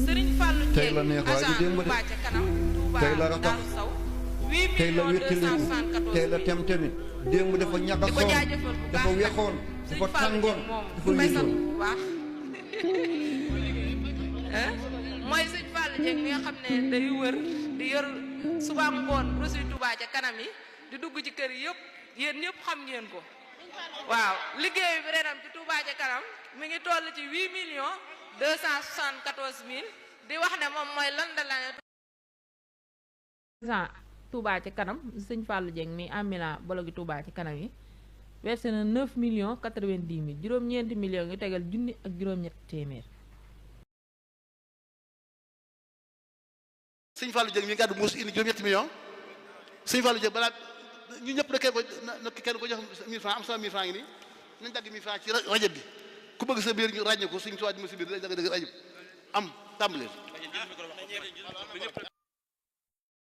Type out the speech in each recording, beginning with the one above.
Serigne Fallou tey la neexaay bi démb de tey la ratax tey la wéttaliku tey la tem-temi démb dafa ñagasoon dafa wexoon dafa tàngoon dafa wéetoon mooy sëñ Fallou Dieng mi nga xam ne day wër di yor suba ngoon projet Touba ca kanam yi di dugg ci kër yi yëpp yéen ñëpp xam ngeen ko waaw liggéey bi renam ci Touba ca kanam mi ngi toll ci 8,274,000 di wax ne moom mooy lan da la Touba ca kanam sëñ Fallou Dieng mi amila bologi Touba ci kanam yi versé na 9,90,000 juróom-ñeenti millions yu tegal junni ak juróom-ñetti téeméer. sëñ Fallou Dieng mi ngi gàddu muus indi juróom-ñetti millions sëñ Fallou Dieng balaa ñu ñëpp da kenn ko jox 1000 francs am 100 000 francs ngi nii nañ dagg 1000 francs ci rajo bi ku bëgg sa biir ñu ràññee ko suñ tuwaa di ma si biir dagg dëgg rajo am tàmbali.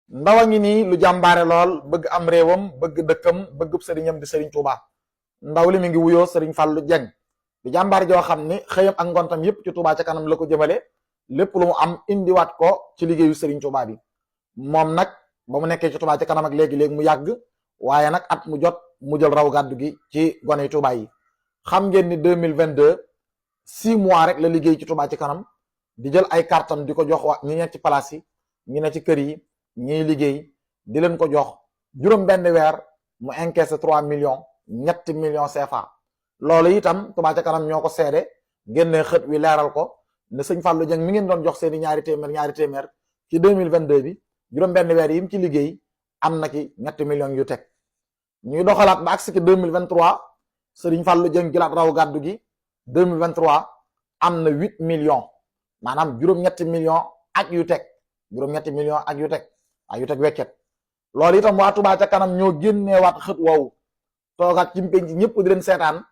ndaw a ngi nii lu jàmbaare lool bëgg am réewam bëgg dëkkam bëgg sëriñam di sëriñ Touba ndaw li mi ngi wuyoo sëriñ Fallou Dieng di jàmbaar joo xam ni xëyam ak ngontam yépp ci Touba ca kanam la ko jëmale lépp lu mu am indiwaat ko ci liggéeyu sëriñ Touba bi moom nag ba mu nekkee ci Touba ca kanam ak léegi-léegi mu yàgg waaye nag at mu jot mu jël raw gàddu gi ci gone yi Touba yi xam ngeen ni 2022 6 mois rek la liggéey ci Touba ci kanam di jël ay kartam di ko jox waa ñi nekk ci place yi ñi ne ci kër yi ñiy liggéey di leen ko jox juróom benn weer mu encaissé 3 millions ñetti millions CFA loolu itam Touba ca kanam ñoo ko seede génnee xët wi leeral ko ne sëñ Fallou Dieng mi ngeen doon jox seeni ñaari téeméer ci 2022 bi juróom benn weer yi mu ci liggéey am na ci ñetti millions yu teg ñuy doxalaat ba agsi ci 2023 sëriñ Fallou Dieng jëlaat raw gàddu gi 2023 am na 8 millions maanaam juróom-ñetti millions ak yu teg juróom-ñetti millions ak yu teg weccet loolu itam waa Touba ca kanam ñoo génneewaat xët woowu toogaat ci penc ñëpp di leen seetaan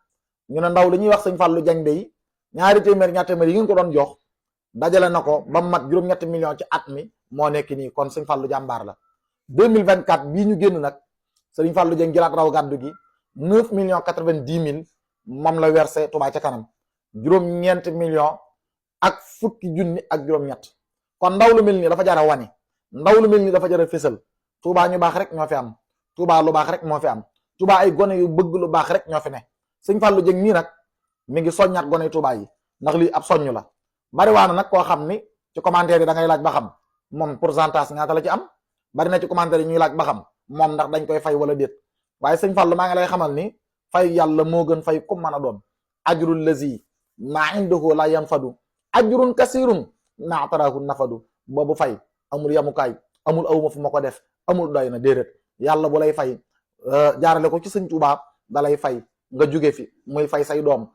ñu ne ndaw li ñuy wax sëñ Fallou Dieng day ñaari téeméer yi ngeen ko doon jox dajale na ko ba mat juróom-ñetti millions ci at mi moo nekk nii kon sëñ Fallou jàmbaar la 2024 bii ñu génn nag sëriñ Fallou Dieng jëlaat raw gàddu gi 9,90,000 moom la versé Touba ca kanam juróom-ñeenti millions ak fukki junni ak juróom-ñett kon ndaw lu mel nii dafa jar a wane ndaw lu mel nii dafa jar a fésal Touba ñu baax rek ñoo fi am Touba lu baax rek moo fi am Touba ay gone yu bëgg lu baax rek ñoo fi ne sëñ Fallou Dieng nii nag mi ngi soññaat gone yu Touba yi ndax lii ab soññ la bari waa na nag koo xam ni ci commentaire yi da ngay laaj ba xam moom pourcentage ñaata la ci am bari na ci commentaire yi ñuy laaj ba xam moom ndax dañ koy fay wala déet waaye sëñ Fallou maa ngi lay xamal ni fay yàlla moo gën fay kum mën a doon ajrul lazi maa indahu la yanfadu ajrun kasirun ma atarahu nafadu boobu fay amul yamukaay amul awma fu ma ko def amul doy na déedéet yàlla bu lay fay jaarale ko ci sëñ Touba da lay fay nga jóge fi muy fay say doom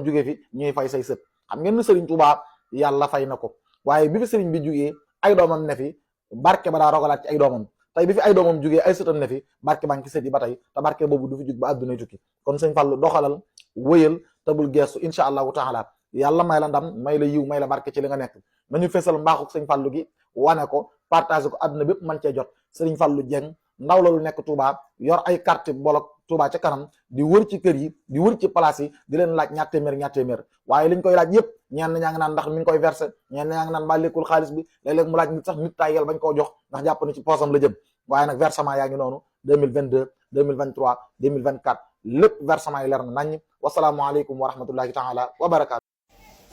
jóge fi ñuy fay say sët xam ngeen ni sëriñ Touba yàlla fay na ko waaye bi fi sëriñ bi jugee ay doomam ne fi barke ba daa rogalaat ci ay doomam tey bi fi ay doomam jugee ay sëtam ne fi barke baa ngi ci sët yi ba tey te barke boobu du fi jug ba àdduna tukki kon sëñ Fallou doxalal wëyal te bul geestu incha allahu taala yàlla may la ndam may la yiw may la barke ci li nga nekk nañu fesal mbaaxuk sëñ Fallou gi wane ko partage ko àdduna bépp man cee jot sëriñ Fallou Dieng ndaw la lu nekk Touba yor ay carte bolok Touba ca kanam di wër ci kër yi di wër ci place yi di leen laaj ñaar téeméer waaye liñ koy laaj yëpp ñenn ñaa ngi naan ndax mi ngi koy versé ñenn ñaa ngi naan mbaa lekkul xaalis bi léeg-léeg mu laaj nit sax nit tayel bañ koo jox ndax jàpp ni ci poosam la jëm waaye nag versement yaa ngi noonu 2022 2023 2024 lépp versement yi leer na nañ wasalaamualeykum wa rahmatullahi taala wa barakaatu.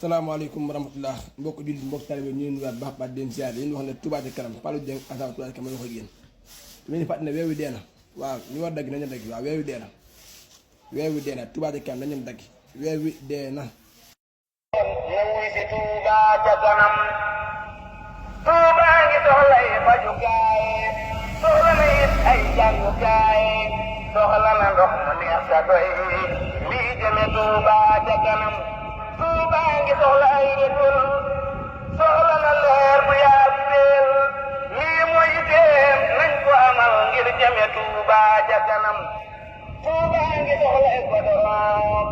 salaamaaleykum wa rahmatullah mbokk jullit mbokk talibé ñu nuyuwaat baax baax den siyaar yéen wax ne Touba ca kanam Fallou Dieng agent Touba ca kanam ma wax ak yéen lu ñu fàttali ne weewu dee na waaw ñu war dagg nañu dagg waaw weewu dee na Touba ca kanam nañu dagg weewu dee na ñu wuy si Touba ca kanam Touba ngi soxlay fajukaay soxla na it ay jàngukaay soxla na ndox mu neex sa doy lii jëme Touba ca kanam Touba ngi soxla ay retour soxla na leer bu yaatu teel lii mooy yitteem nañ ko amal ngir jëme Touba ca kanam Touba ngi soxla ay goudron